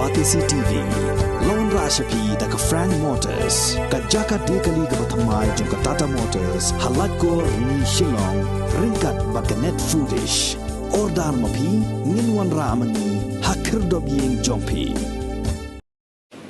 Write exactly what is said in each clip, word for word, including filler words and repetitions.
Batesi T V. Long ra sha phi da ka Frank Motors, ka jaka de kali kaba thymmai jong ka Tata Motors, ha Laitkor Rni Shillong, ryngkat bad ka Net Foodish. Order ma phi, ngin wanrah ma ngi ha khyrdop ïing jong phi.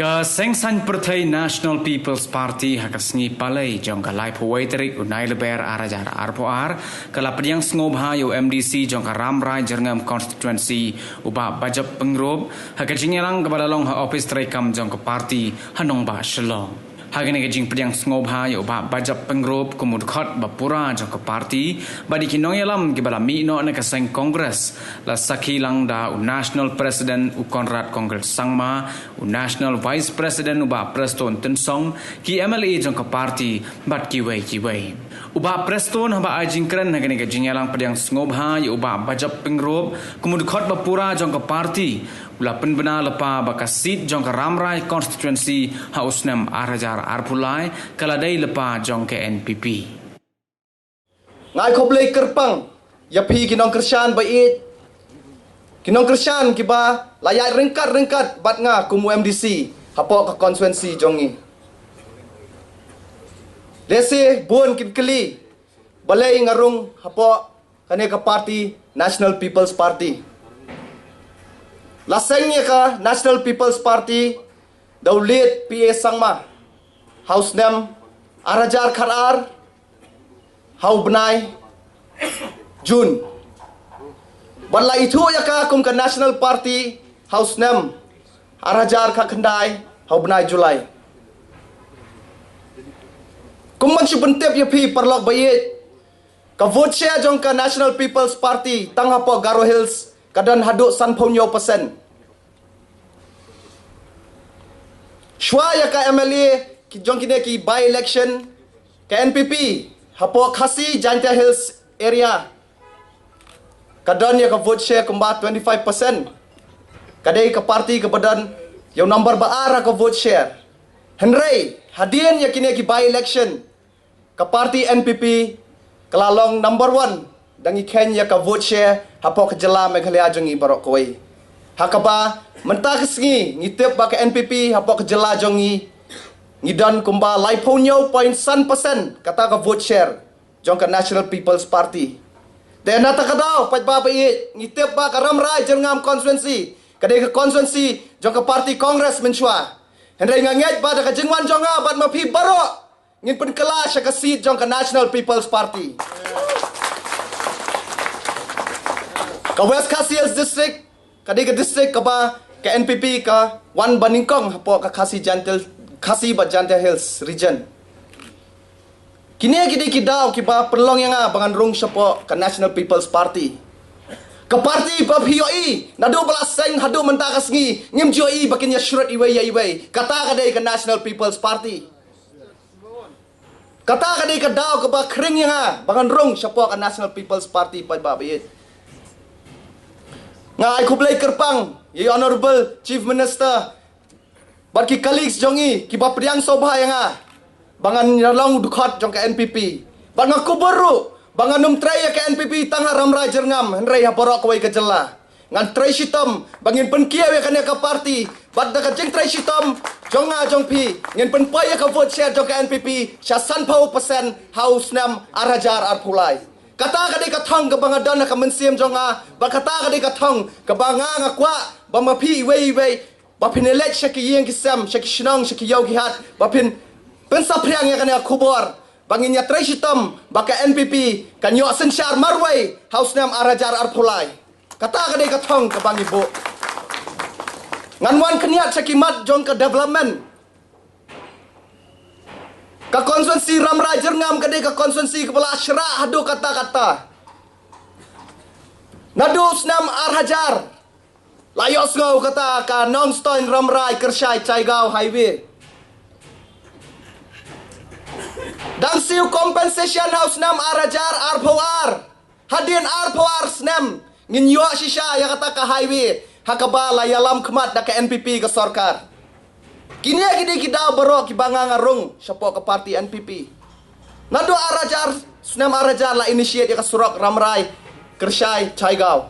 Ka Seng Saiñ Pyrthei National People's Party ha ka sngi Palei jong ka laiphew wei tarik u Nailaber ar hajar arphew ar ka la pdiang sngewbha ïa u M D C jong ka Rambrai Jyrngam Constituency u Bah Bajop Pyngrope ha ka jingïalang kaba la long ha ophis treikam jong ka party ha nongbah Shillong. Ha kane ka jingpdiang sngewbha ïa u Bah Bajop Pyngrope kum u dkhot ba pura jong ka party bad ïa ki nongïalam kiba la mih noh na ka seng Congress, la sakhi lang da u National President u Conrad Kongkal Sangma, u National Vice President u Bah Prestone Tynsong, ki M L A jong ka party bad kiwei kiwei. U Bah Prestone haba ai jingkren ha kane ka jingïalang pdiang sngewbha ïa u Bah Bajop Pyngrope kum u dkhot ba pura jong ka party, u la pynbna lypa ba ka seat jong ka Rambrai Constituency ha u snem ar hajar arphew lai ka la dei lypa jong ka N P P. Nga ai khublei kyrpang ïa phi ki nongkyrshan ba ïeit, ki nongkyrshan kiba la ïaid ryngkat ryngkat bad nga kum u M D C hapoh ka constituency jong ngi. Lehse bun kin kylli balei nga rung hapoh kane ka party National People's Party. La seng ïa ka National People's Party da u late P A Sangma ha u snem ar hajar khatar ha u bnai June. Bad la ithuh ïa ka kum ka National Party ha u snem ar hajar khatkhyndai ha u bnai July. Kum ban shu pyntip ïa phi paralok ba ïeit, ka vote share jong ka National People's Party tang hapoh Garo Hills ka don haduh sanphew hynñiew percent. Shuwa ïa ka M L A ki jong kine ki by election, ka N P P hapoh Khasi Jaintia Hills area ka don ïa ka vote share kumba twenty five percent. Ka dei ka party kaba don ïa u number ba ar ha ka vote share. Hynrei hadien ïa kine ki by election, ka party N P P ka la long number one da ngi kheiñ ïa ka vote share hapoh ka jylla Meghalaya jong ngi baroh kawei. Ha kaba mynta ka sngi ngi tip ba ka N P P hapoh ka jylla jong ngi, ngi don kumba laiphew hynñiew point san percent kata ka vote share jong ka National People's Party. Te na kata ka daw, paidbah ba ïeit, ngi tip ba ka Rambrai Jyrngam constituency ka dei ka constituency jong ka party Congress mynshuwa. Hynrei nga ngeit ba da ka jingwan jong nga bad ma phi baroh, ngin pynkylla sha ka seat jong ka National People's Party. Ka West Khasi Hills District ka dei ka district kaba ka N P P ka wan ba nyngkong hapoh ka Khasi Jaintia, Khasi bad Jaintia Hills region. Kine ki dei ki daw kiba pynlong ïa nga ba ngan rung shapoh ka National People's Party. Ka party ba phi ïohi naduh ba la seng haduh mynta ka sngi, ngim ju ïohi ba kin ïa shrut iwei ïa iwei. Kata ka dei ka National People's Party. Kata ka dei ka daw kaba khring ïa nga ba ngan rung shapoh ka National People's Party, paidbah ba ïeit. Nga ai khublei kyrpang ïa i Honorable Chief Minister bad ki colleagues jong i kiba pdiang sngewbha ïa nga ba ngan ïa long dkhot jong ka N P P. Bad nga kubur ruh ba ngan ym trei ïa ka N P P tang ha Rambrai Jyrngam, hynrei ha baroh kawei ka jylla. Ngan trei shitom ba ngin pynkiew ïa kane ka party, bad da ka jingtrei shitom jong nga jong phi, ngin pynpoi ïa ka vote share jong ka N P P sha sanphew percent ha u snem ar hajar arphew lai. Kata ka dei ka thong kaba nga don ha ka mynsiem jong nga, bad kata ka dei ka thong kaba nga nga kwah ba ma phi iwei iwei ba phin ïaleit sha ki ïing ki sem, sha ki shnong, sha ki ïew ki hat, ba phin pynsaphriang ïa kane ka khubor ba ngin ïa trei shitom ba ka N P P kan ïoh synshar marwei ha u snem ar hajar arphew lai. Kata ka dei ka thong kaba ngi buh. Ngan wan khyndiat sha ki mat jong ka development. Ka constituency Rambrai Jyrngam ka dei ka constituency kaba la shrah haduh katta katta. Naduh u snem ar hajar la ïohsngew kata ka Nongstoiñ Rambrai Kyrshai Jaigaon Highway. Dang siew compensation ha u snem ar hajar arphew ar. Hadien arphew ar snem ngin ïoh shisha ïa kata ka highway ha kaba la ïalam khmat da ka N P P ka sorkar. Kine ki dei ki daw baroh kiba nga nga rung shapoh ka party N P P. Naduh ar hajar, snem ar hajar la initiate ïa ka surok Rambrai Kyrshai Jaigaon.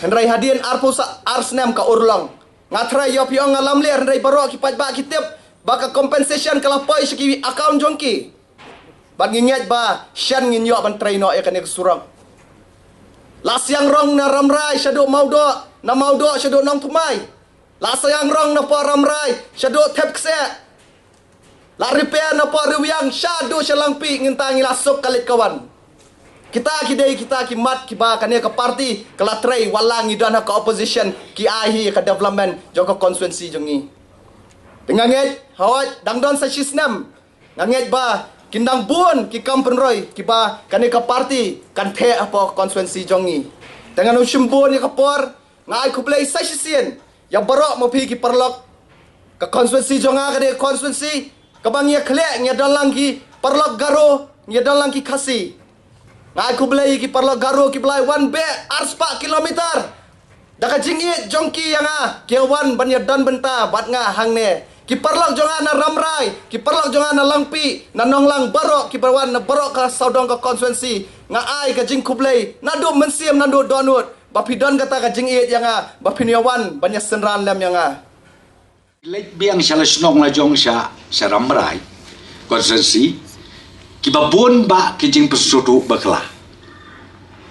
Hynrei hadien arphew ar snem ka urlong. Nga tharai ïoh phi ong nga lamler, hynrei baroh ki paidbah ki tip ba ka compensation ka la poi sha ki account jong ki. Bad ngi ngeit ba shen ngin ïoh ban trei noh ïa kane ka surok. La siang rong na Ramrai shaduh Mawdoh, na Mawdoh shaduh Nongthymmai. La siang rong na poh Ramrai shaduh Thep Kseh. La repair na poh Riwiang shaduh sha Langpih, ngin ta ngi la suk ka leit ka wan. Kita ki dei kita ki mat kiba kane ka party ka la trei, wat la ngi don ha ka opposition ki ai hi ka development jong ka constituency jong ngi. Te nga ngeit, hawai dang don sa shisnem. Nga ngeit ba kin dang bun ki kam pynroi kiba kane ka party kan theh hapoh ka constituency jong ngi. Te ngan ym shim bun ïa ka por, nga ai khublei sa shisien ïa baroh ma phi ki paralok. Ka constituency jong nga ka dei ka constituency kaba ngi ïa khleh, ngi ïa don lang ki paralok Garo, ngi ïa don lang ki Khasi. Nga ai khublei ïa ki paralok Garo kiba la wan beh arspah kilometer da ka jingïeit jong ki ïa nga, ki ïa wan ban ïa don bynta bad nga hangne. Ki paralok jong nga na Ramrai, ki paralok jong nga na Langpih, na Nonglang, baroh kiba wan na baroh ka sawdong ka constituency, nga ai ka jingkhublei naduh mynsiem, naduh dohnud, ba phi don kata ka jingïeit ïa nga, ba phin ïa wan ban ïa synran lem ïa nga. Leit biang sha la shnong la jong sha, sha Ramrai constituency, kiba bun bah ki jingpynsngewthuh bakla.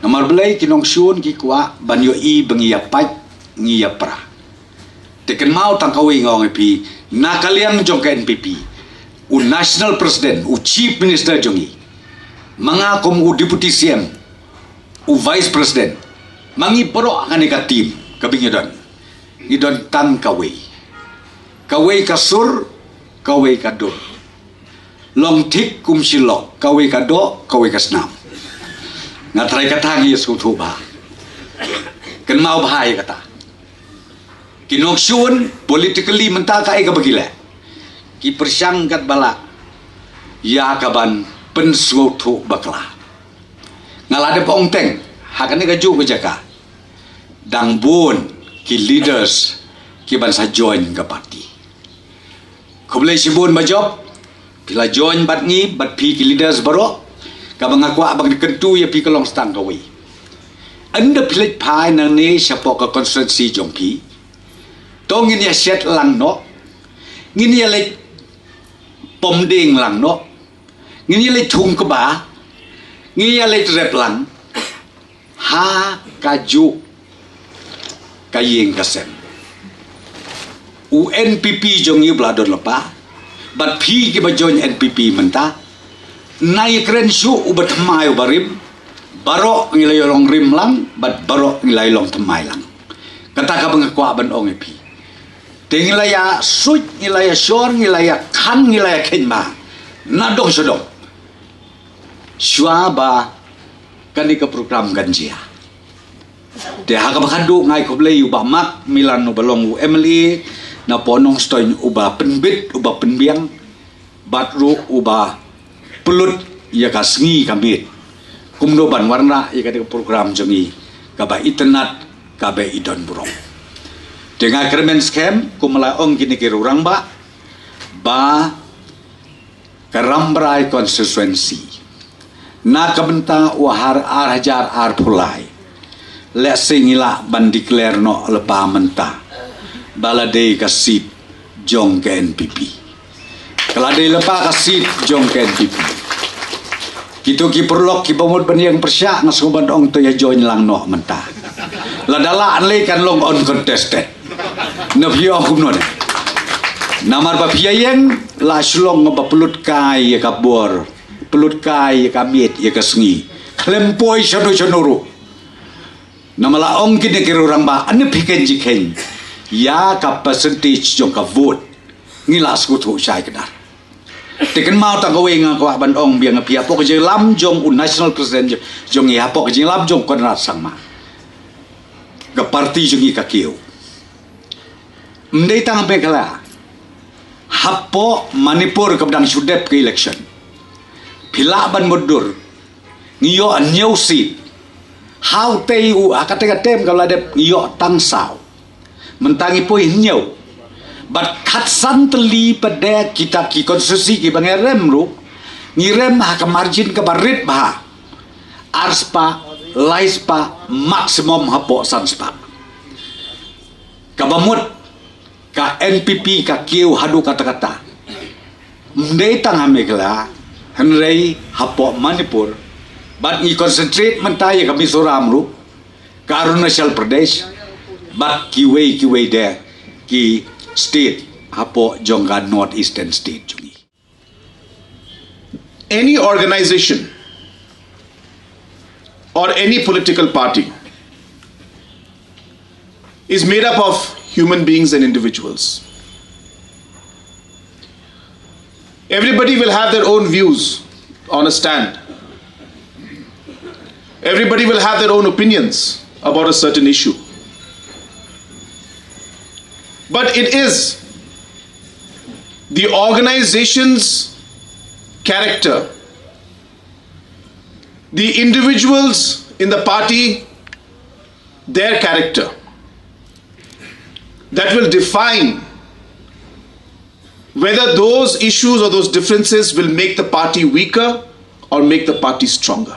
Namar balei? Ki nongshun ki kwah ban ïohi ba ngi ïa pait, ngi ïa pra. Te kynmaw tang kawei nga ong ïa phi, na ka liang jong ka N P P, u National President, u Chief Minister jong ngi, ma nga kum u Deputy C M, u Vice President, ma ngi baroh kane ka team kaba ngi don, ngi don tang kawei. Kawei ka sur, kawei ka dur. Long thik kum shi lok, kawei ka doh, kawei ka snam. Nga tharai kata ngi ïa sngewthuh bha. Kynmaw bha ïa kata. Ki nongshun politically mynta kaei kaba ki leh? Ki pyrshang katba lah ïa kaban pynsngewthuh bakla. Nga la dep ong teng ha kane kajuh ka jaka, dang bun ki leaders kiban sa join ka party. Khublei shibun ba jop phi la join bad ngi, bad phi ki leaders baroh, kaba nga kwah ban kyntu ïa phi ka long tang kawei. Ynda phi leit phai nangne shapoh ka constituency jong phi, to ngin ïa shet lang noh, ngin ïa leit pom dieng lang noh, ngin ïa leit thung kba, ngin ïa leit rep lang ha kajuh ka ïing ka sem. U N P P jong ngi ba la don lypa, bad phi kiba join N P P mynta, na ïa kren shuh uba thymmai uba rim, baroh ngi la ïa long rim lang, bad baroh ngi la ïa long thymmai lang. Kata kaba nga kwah ban ong ïa phi. Te ngi la ïa suit, ngi la ïa shor, ngi la ïa khan, ngi la ïa khein ma na dong sha dong, shuwa ba kane ka program kan jia. Te ha kaba khatduh nga ai khublei ïa u Bah Mark Milan uba long u M L A na poh Nongstoiñ, uba pynbit, uba pynbiang, bad ruh uba pynlut ïa ka sngi ka miet, kumno ban wanrah ïa kane ka program jong ngi kaba itynnad, kaba i don burom. Te nga kyrmen skhem kum la ong kine ki rangbah, ba ka Rambrai constituency, na ka bynta u ar, ar hajar arphew lai, lehse ngi lah ban declare noh lypa mynta ba la dei ka seat jong ka N P P. Ka la dei lypa ka seat jong ka N P P. Kito ki paralok kiba mut ban ïeng pyrshah, nga sngew ban ong to ïa join lang noh mynta. Lada lah lei kan long uncontested. Na phi ong kumno de? Namar ba phi ïa ïeng la shu long ba pynlut kai ïa ka bor, pynlut kai ïa ka miet ïa ka sngi, khlem poi shano shano ruh. Namar la ong kine ki rangbah, ane phi khein ji khein ïa ka percentage jong ka vote, ngi la sngewthuh shai kdar. Te kynmaw tang kawei nga kwah ban ong biang ïa phi, hapoh ka jingïalam jong u National President jong ngi, hapoh ka jingïalam jong Conrad Sangma, ka party jong ngi ka kiew. Ym dei tang ha Meghalaya, hapoh Manipur kaba dang shu dep ka election, phi lah ban mutdur, ngi ïoh hynñiew seat. Ha utei u, ha katei ka term kaba la dep ngi ïoh tang saw. Mynta ngi poi hynñiew. Bad khatsan tylli pat de kita ki constituency kiba ngi rem ruh, ngi rem ha ka margin kaba rit bha. Arspah, laispah, maximum hapoh sanspah. Kaba mut N P P ka kiew haduh katta katta. Ym dei tang ha Meghalaya, hynrei hapoh Manipur, bad ngi concentrate mynta ïa ka Mizoram ruh, ka Arunachal Pradesh, bad kiwei kiwei de ki state hapoh jong ka North Eastern state jong ngi. Any organization or any political party is made up of human beings and individuals. Everybody will have their own views on a stand. Everybody will have their own opinions about a certain issue. But it is the organization's character, the individuals in the party, their character, that will define whether those issues or those differences will make the party weaker or make the party stronger.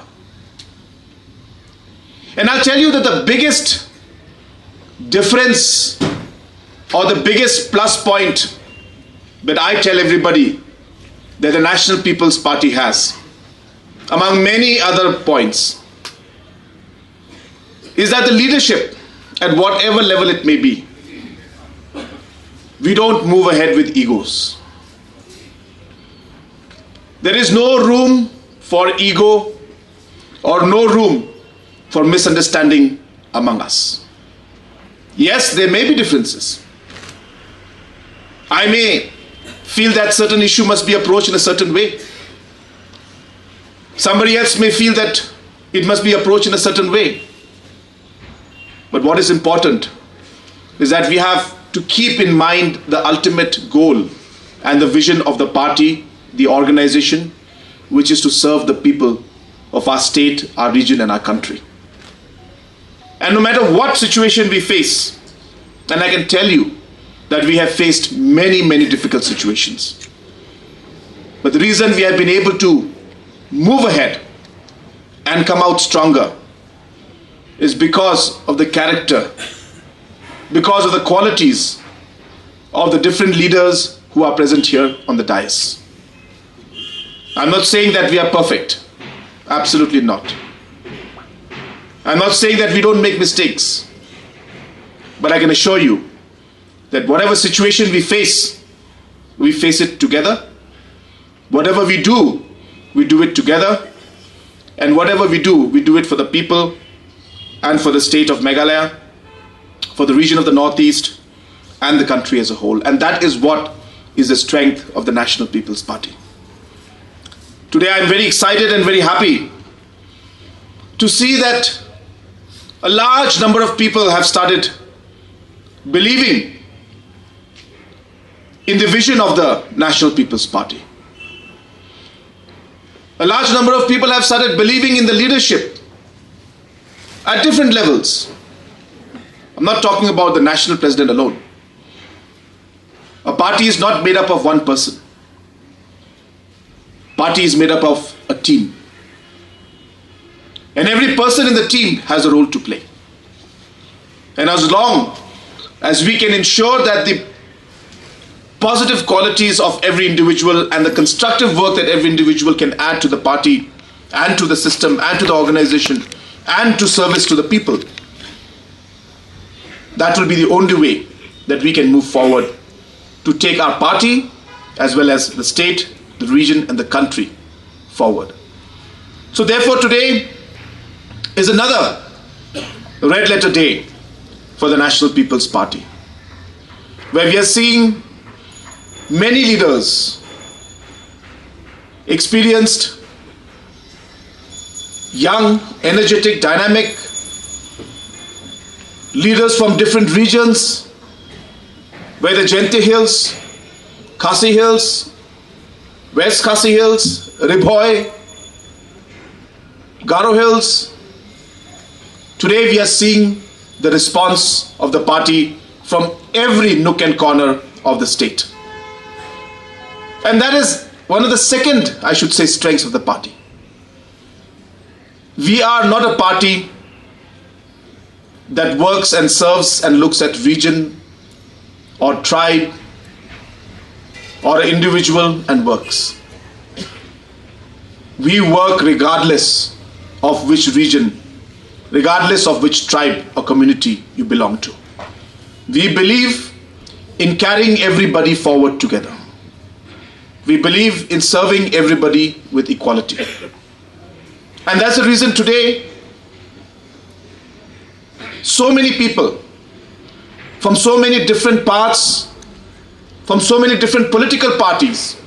And I'll tell you that the biggest difference or the biggest plus point that I tell everybody that the National People's Party has, among many other points, is that the leadership, at whatever level it may be, we don't move ahead with egos. There is no room for ego or no room for misunderstanding among us. Yes, there may be differences. I may feel that certain issue must be approached in a certain way. Somebody else may feel that it must be approached in a certain way. But what is important is that we have to keep in mind the ultimate goal and the vision of the party, the organization, which is to serve the people of our state, our region, and our country. And no matter what situation we face, and I can tell you that we have faced many, many difficult situations. But the reason we have been able to move ahead and come out stronger is because of the character, because of the qualities of the different leaders who are present here on the dais. I'm not saying that we are perfect. Absolutely not. I'm not saying that we don't make mistakes. But I can assure you that whatever situation we face, we face it together. Whatever we do, we do it together. And whatever we do, we do it for the people and for the state of Meghalaya, for the region of the Northeast, and the country as a whole. And that is what is the strength of the National People's Party. Today, I'm very excited and very happy to see that a large number of people have started believing in the vision of the National People's Party. A large number of people have started believing in the leadership at different levels. I'm not talking about the national president alone. A party is not made up of one person. Party is made up of a team. And every person in the team has a role to play. And as long as we can ensure that the positive qualities of every individual and the constructive work that every individual can add to the party and to the system and to the organization and to service to the people, that will be the only way that we can move forward to take our party as well as the state, the region, and the country forward. So, therefore, today is another red letter day for the National People's Party, where we are seeing many leaders, experienced, young, energetic, dynamic leaders from different regions, whether Jaintia Hills, Khasi Hills, West Khasi Hills, Ri Bhoi, Garo Hills. Today we are seeing the response of the party from every nook and corner of the state. And that is one of the second, I should say, strengths of the party. We are not a party that works and serves and looks at region or tribe or individual and works. We work regardless of which region, regardless of which tribe or community you belong to. We believe in carrying everybody forward together. We believe in serving everybody with equality. And that's the reason today so many people from so many different parts, from so many different political parties,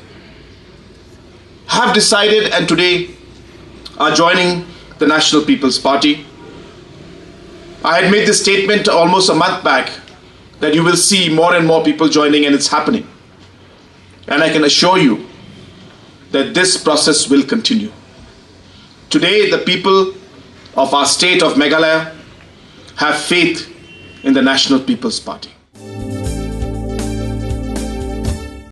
have decided and today are joining the National People's Party. I had made this statement almost a month back that you will see more and more people joining, and it's happening. And I can assure you that this process will continue. Today, the people of our state of Meghalaya have faith in the National People's Party.